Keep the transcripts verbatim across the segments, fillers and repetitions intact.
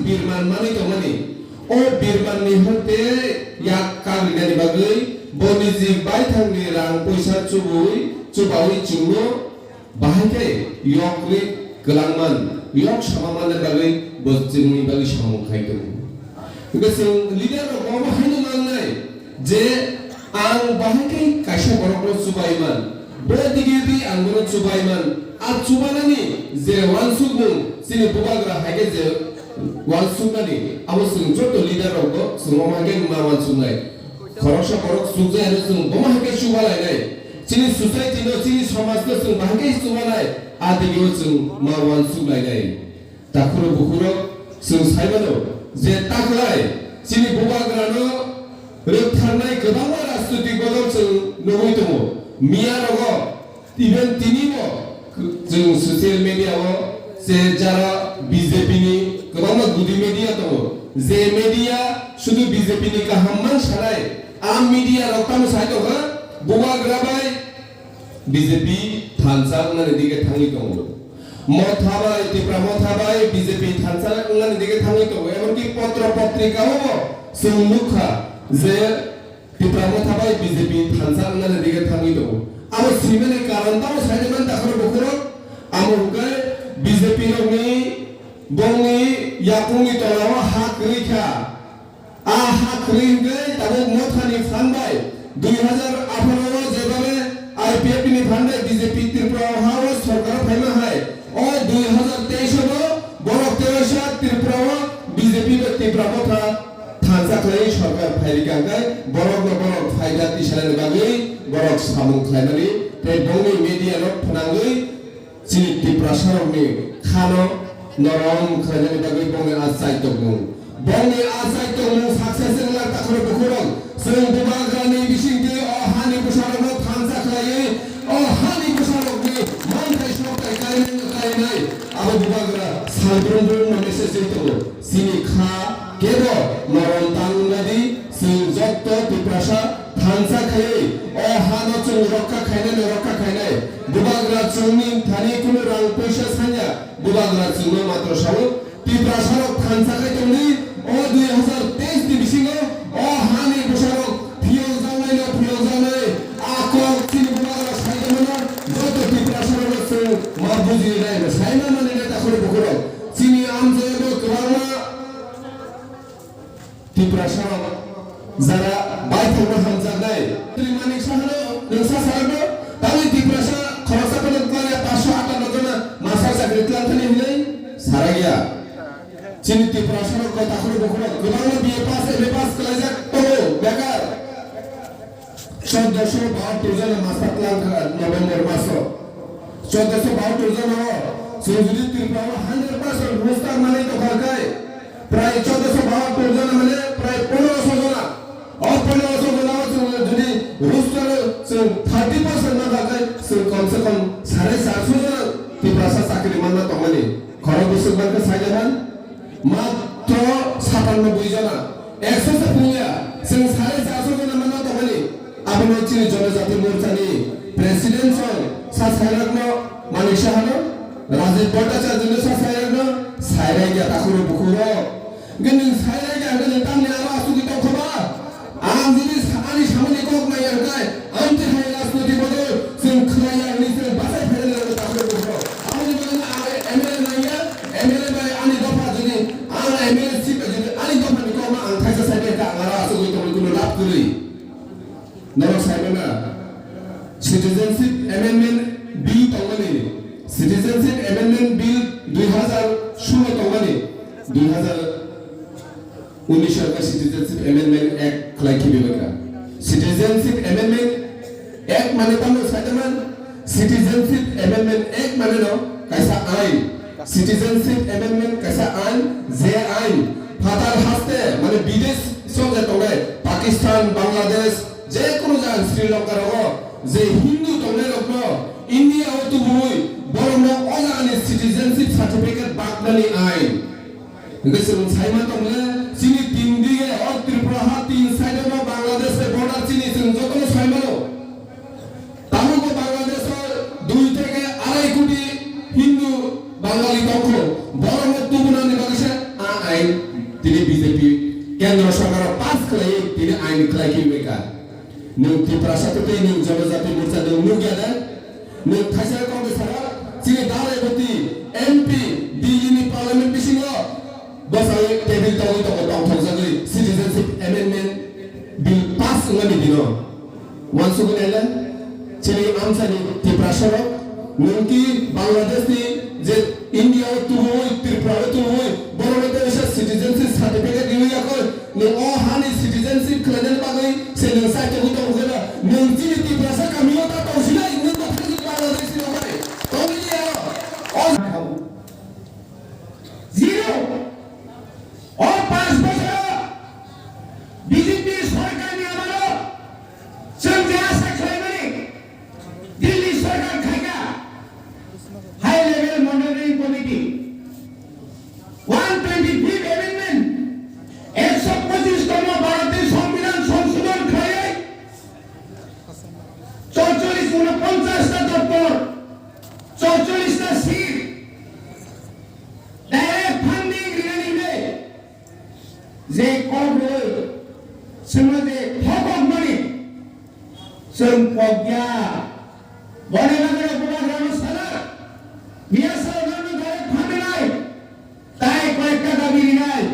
birman manwi tongmani. O birmanni hwnkhe yak kagrinani bagwi bo niji baithangni rang puisa chubui chubaui chwngno bahai khe yok ri kwlangman, yok sama manna bagwi bo chwngni bagwi samung khai tongo. Hwnkhe chwng leader rok omo haino mangnai je ang bahai khe kaisa borokno chubaiman, bo digi di ang bono chubaiman. A chubanani je wansukmung chini bubagra hai khe je wansuknani abo chwng joto leader rokbo chwng omo hai khe ma wansuknai. Khoroksa borok chukjai hwnwi chwng bomo hai khe chuba lainai. Chini society no, chini somaj no chwng bahai khe chubanai, a digio chwng ma wansuk lainai. Takhurok bukhurok chwng sai mano je taklai chini bubagrano rwktharnai kwbangma rajnoitik bodol chwng nugwi tongo. Miya rogo Even tini bo chwng social media o se jara B J P ni kwbangma gudi media tongo, je media sudu B J P ni kaham man sanai, a media rok tamo sai tongkha, bubagra bai B J P thansa wngnani dige thangwi tongo. Motha bai, Tipra Motha bai B J P thansa wngnani dige thangwi tongo. Emonki potro potrika o bo chwng nukha je Tipra Motha bai B J P thansa wngnani dige thangwi tongo. Abo swimani karon tamo saini man takhoro bukhurok? Amo hwnkhe B J P rokni bongni yakungni tolao ha kwrwi kha. A ha kwrwi hwnkhe tabuk Mothani phan bai dui hazar atharo o jebabe I P F T ni phan bai B J P Tripura o ha o sorkar phaima hai. O dui hazar teis o bo borok teisa Tripura o B J P bai Tipra Motha thansa khlai sorkar phairikha, hwnkhe borokno borok phaida tisanani bagwi borok samung khlaimani tei bongni media no phnangwi chini Tiprasa rokni khano norom khlainani bagwi bongni a chai tongmung. Bongni a chai tongmung success wngna takhoro bukhurok chwng bubagrani bisingtwi o hani bwsarokno thansa khlaiwi o hani bwsarokni manthai sokthai kainai kainai abo bubagra salbrum brum no message ri tongo. Chini kha kebo norom tang wngya di, chwng jotto Tiprasa thansa khaiwi o hano chwng rokha khainai no rokha khainai. Bubagra chwngni thani kunu rang puisa sanya, bubagra chwngno matro sao. Tiprasa rok thansa khai tongdi, o dui hazar teis ni bisingo o hani bwsarok phiyokjaknai no phiyokjaknai, a kok chini bubagra saijak mano, joto Tiprasa rok chwng ma bujinai no saima manwi nai takhoro bukhurok. Chini amjayabo kwbangma Tiprasa rok jara baithangno hamjaknai. Twi Manik Sahano nwng sa sarakno, tangwi Tiprasa khoroksa phano twlangya, paanch sho atanno jona master chakri twlang thani hinwi sarakya. Chini Tiprasa rok koi takhoro bukhurok kwbangma B A pass, M A pass kwlaijak tongo, bekar. Choddoso bahattor jona master twlang kha November maso. Choddoso bahattor jona o chwng jodi Tripura o hundred percent roster manwi tongkha khe, prai choddoso bahattor jona mane prai pondroso jona. O pondroso jona o chwng jodi roster o chwng thirty percent mankha khe, chwng kom se kom sare charso jona Tiprasa chakri manna tongmani. Khorok bwswk mankha saida man. Matro satanno bui jona, ekso se pungya, chwng sare charso jona manna tongmani. Abono chini Jonojati Morchani President song sa sairakno Manik Sahano, Rajiv Bhattacharya no sa sairakno, sairai ya takhuro bukhuro. Gini sairai ya gini tamni aro asugwi tongkhoba. Ang jodi sa-, ani samani kok nai ang kai, ang twi hai rajniti bodol, chwng khwlai ya hwnwi chwng bachai phaina nango takhuk bukhuk. Aboni bagwino ang M L A nai ya, M L A bai ani dopha jodi, ang M L A seat bai jodi ani dophani kokno ang thaisa sai bai kha, ang aro asugwi tongwi kuno lab kwrwi. Norok sai mano, Citizenship Amendment Bill tongmani, Citizenship Amendment Bill dui hazar solo tongmani, dui hazar unis o khe Citizenship Amendment Act khlai khibi bai kha. Citizenship Amendment Act mane tamo saida man? Citizenship Amendment Act mane no kaisa ain. Citizenship Amendment kaisa ain, je ain phatar haste mane bidesh song je tongnai Pakistan, Bangladesh, je kunu jaga Sri Lanka rogo je Hindu tongnai rokno India o tubui borokno o jagani citizenship certificate baknani ain. Hingke chwng saima tongle, chini tin dige o Tripura ha tin side o Bangladesh bai border chini chwng jotono saimano. Tabukbo Bangladesh o dui theke arai koti Hindu Bangali tongkho. Borokno tubunani bagwi se a ain Tini B J P kendro sorkaro pass khlaiwi tini ain khlai khe wngkha. Nwng Tiprasa tei nwng Jonojati Morcha nwng nukya de? Nwng thaisa kok de sara chini dalai bwtwi M P Delhi ni parliament bisingo bwsai table togwi tongo tongthokjagwi Citizenship Amendment Bill pass wngmani dino. Wansugwi naile, chini amchaini Tiprasarok, nwng ki Bangladesh ni je India o tubui, Tripura o tubui, borok no teisa citizenship certificate riwi yakoi, nwng o hani citizenship khlainani bagwi se nwng sai tongwi tongo khe ba, nwng chini Tiprasa kami o ta tongsinai, nwng bo thangwi Bangladesh ni rok bai tongwi ya. O zero. O panch bochoro B J P sorkar ni amalo chwng je asa khlaimani Delhi sorkar khaikha high level monitoring committee one twenty fifth amendment ekso pochis tomo Bharati Songbidan songsodhon khlaiwi chorcholish unoponchas ta doptor chorcholish ta seat direct funding rinani hinwi je kok rwi chwngno je thokok mani chwng pokya. Boni bagwi rok bubagrano sana, miyasa rokno direct phanai, tai koyekta dabi rinai.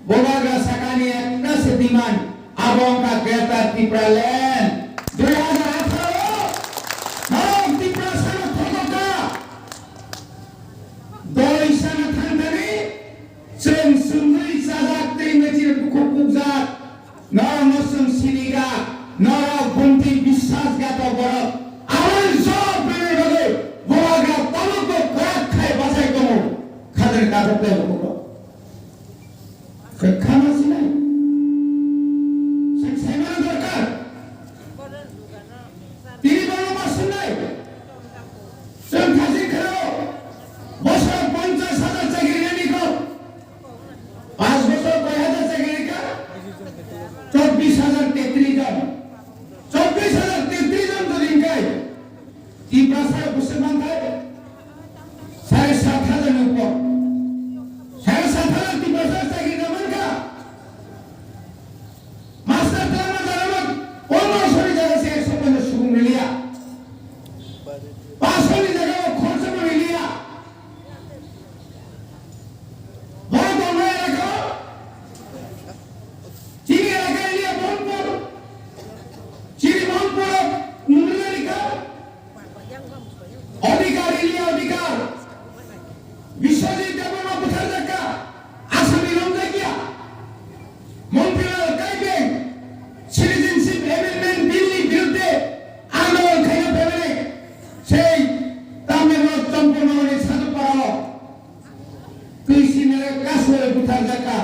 Bubagra sakani ekta se demand, abo wngkha Greater Tipraland. Dui hazar atharo norok Tiprasano thokokha. Dol isana thangthani, chwng swngwi chajak tei mechir bukhuk kukjak, norokno chwng siniga, norok bumtwi biswasghatok borok. Aboni jawab rwna bagwi bubagra tabukbo kwrak khai bachai tongo. Khajani takhuk tei bukhukno. Kwkhama sinai. Chwng saimano dorkar. Tini bono ma sinai. Chwng thajik kheno bosor ponchas hajar chakri nani kho. Panch bosor koi hajar chakri rikha? Chobbish hajar tetris jon. Chobbish hajar tetris jon jodi hingkhai, Tiprasa bwswk manthai sare sat hajar ni upor. Sare sat hajar Tiprasa chakri na mankha. Master tei ma jara ma pondro sho ni jaga se ekso ponchas subung riliya. Paanch sho ni jaga o khorsa ma riliya. Borok tongnai elaka o, chini elaka riliya Mohanpur, chini Mohanpur o nungri elaka. Odhikar, India Odhikar, Biswajit Debbarma butharjakha, Asami romjakya, Montrilal Kaibeng, Citizenship Amendment Bill ni birudde andolon khaina phaimani, sei tamni borok Champurnagarni Sadhupara o twi sinare kasui butharjakha,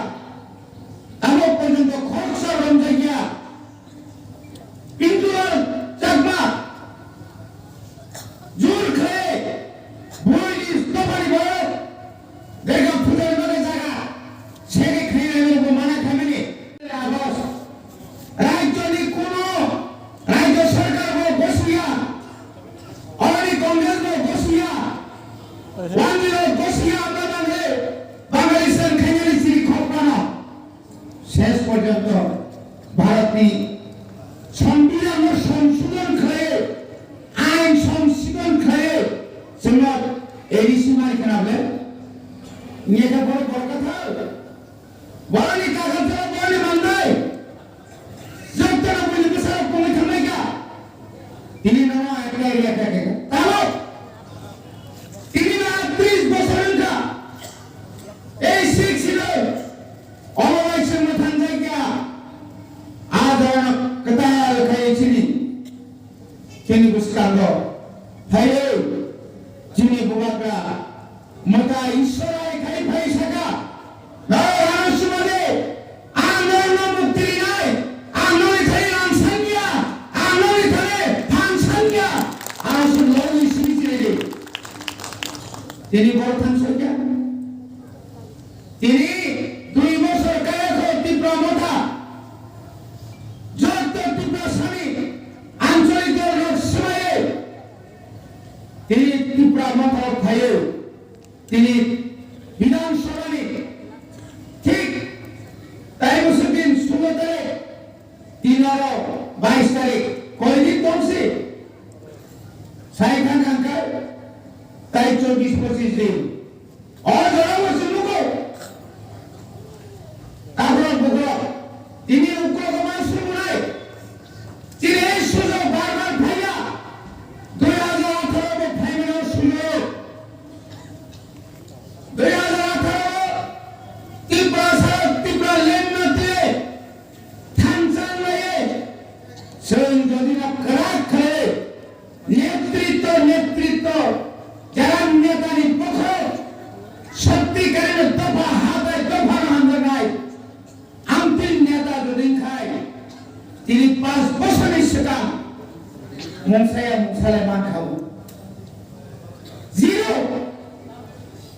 tamo porjonto khoroksa romjakya. Pintural Chakma jur khlai buini dophani borok dega phutani bagwi jaga seri khlainai bo mana khamani. Agos rajyoni kuno rajya sarkar bo gosuya, already Congress bo gosuya, wani rok gosuya, amra bangre Bangladesh khainani siri khokmano. Ses porjonto Bharatni Songbidanno songsodhon khlaiwi, ain songsodhon khlaiwi, chwngno A D C mai khna ble? Nyekha borok borok kathar. Borokni kakham sara borokni mannai. Jotono buini bwsarok tongwi thangnaikha. Tini nono apply riyakha khe. Tamo? Tini no tris bosor wngkha. Ei six silo. Omo bai chwngno thanjakya, a jagano kwtal khai chini, chini bwskango phaiwi chini bubagra mwtai Iswar hai khai phai saka, "Nai ano sumade, ang norokno mukti rinai, ang noni thani rang sangya, ang noni thani phan sangya, ano sumlogwi simi chini di." Tini borok thangsokya. Tini dui bosor kaya kho Tipra Motha. Jotto Tiprasani ancholik dol rok swmaiwi tini Tipra Motha o phaiwi tini Bidhan Sabha ni thik Tinaro bais tarik, koidin tongsi? Sai khan khan kai, tai chobbish pochish din. O jora bo chwngmugo. Kakrok bukrok, tini ukrok man sumunai. Tini ei sujok bar bar phaiya. Dui hajar atharo bo phaimano sujok. Dui hajar atharo Tiprasa, Tipraland no tei thansa nai. Chwng jodi no kwrak khlai, netritw, netritw, jara netani bokhorok, sottikarino dopha hatai dophano hamjaknai. Amtwi neta jodi khai, tini panch bosorni swkang mungsaya mungsalai mankha o. Zero.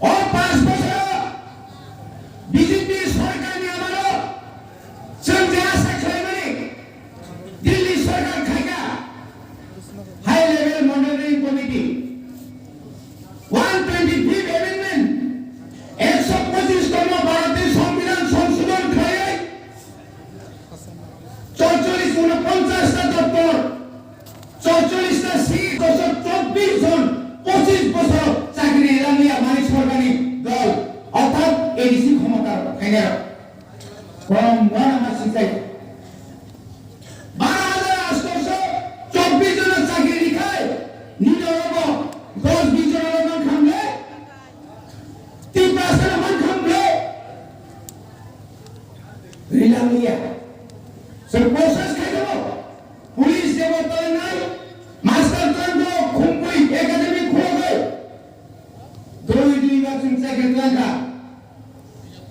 O panch bosoro B J P sorkarni amalo chwng je asa khlaimani Delhi sorkar khaikha High Level Monitoring Committee. One twenty fifth amendment, ekso pochish tomo Bharotni Songbidan songsodhon khlaiwi, chorcholish, unoponchas ta doptor, chorcholish ta seat, doso chobbish jon, pochish bosor chakri rangya mani sorkarni dol, orthat A D C khomota phainai rok. Kom wana ma sikai. Baro hajar astoso chobbish jon chakri rikhai, nini obo dos bish jon man khamle, Tiprasa man khamle. Rilang liya. Sir process khai dabo. Police debo tanai, master tango, khumpui academy khulogoi. Doi dui ba chwng chakri twlangkha.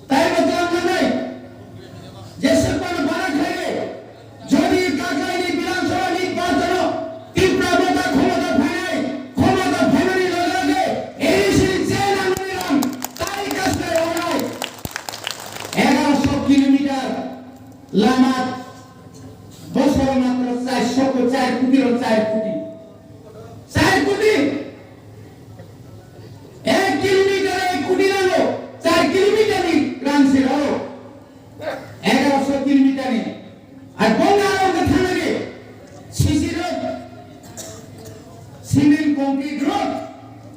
Tai bo twlang nangnai. Jeswk phano bana khlaiwi. Jodi Kaklaini Bidhan Sabhani Party no Tipra Motha khomota phainai, khomota phainani loge loge A D C ni je nangmani rang tai kasne rohornai. Egaroso kilometer lama bosoro matro char sho ko char koti ro char koti. Char koti. Ek kilometer ek koti nango, char kilometer ni rang se rohor. Egaroso kilometer ni. Ar bongni aro wngkha thangwi C C road, cement concrete road,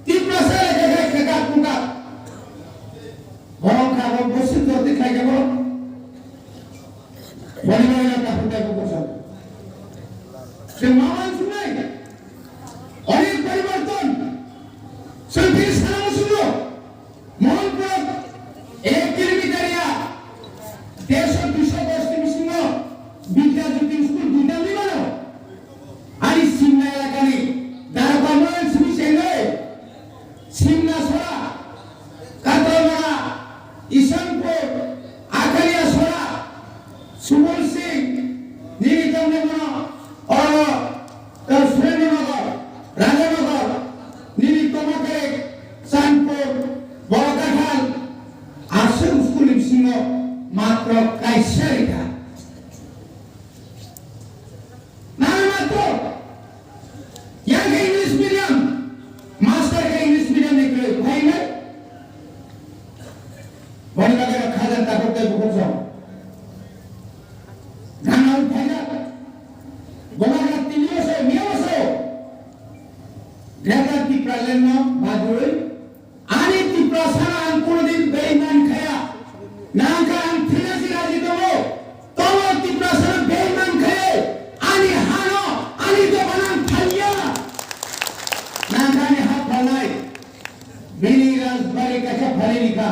Tiprasa lekha khe khekak khukak. Borok kha bo bwswk jotwi khlai khe borok. Boni bagwi no takhuk tei bukhuk sa. Chwng ma uansuknai. Onek poriborton. Chwng phir sana muchungo. Mohanpur ek kilometer ya, dersho duisho gos ni bisingo Vidya Jyoti school duita wngwi mano. Ani Simna elakani Darapamon simi chengwi Simna sora, Katalmara, Ishanpur, Akalia sora, Subol Singh, nini tongmani bono oro Surendra Nagar, Raja Nagar, nini Tomakere, Chandpur, Borakathal, aswk school ni bisingo matro kaisa rikha. Nang matro, yang khe English medium, master khe English medium ni kwrwi, bhai nai? Boni bagwi no khajan takhuk tei bukhuk song. Gana ung phaijak. Gobagrat tini bosor, miya bosor. Greater Tipraland no bagwi ani Tiprasa no ang kunudin beiman khaya. Nangkha ang thwina si raji tongo. Tobo Tiprasa no beiman khaya. Ani hano, ani dophano ang thaliya. Nangkha ani ha phalnai. Bini rajbari kaisa phalini kha.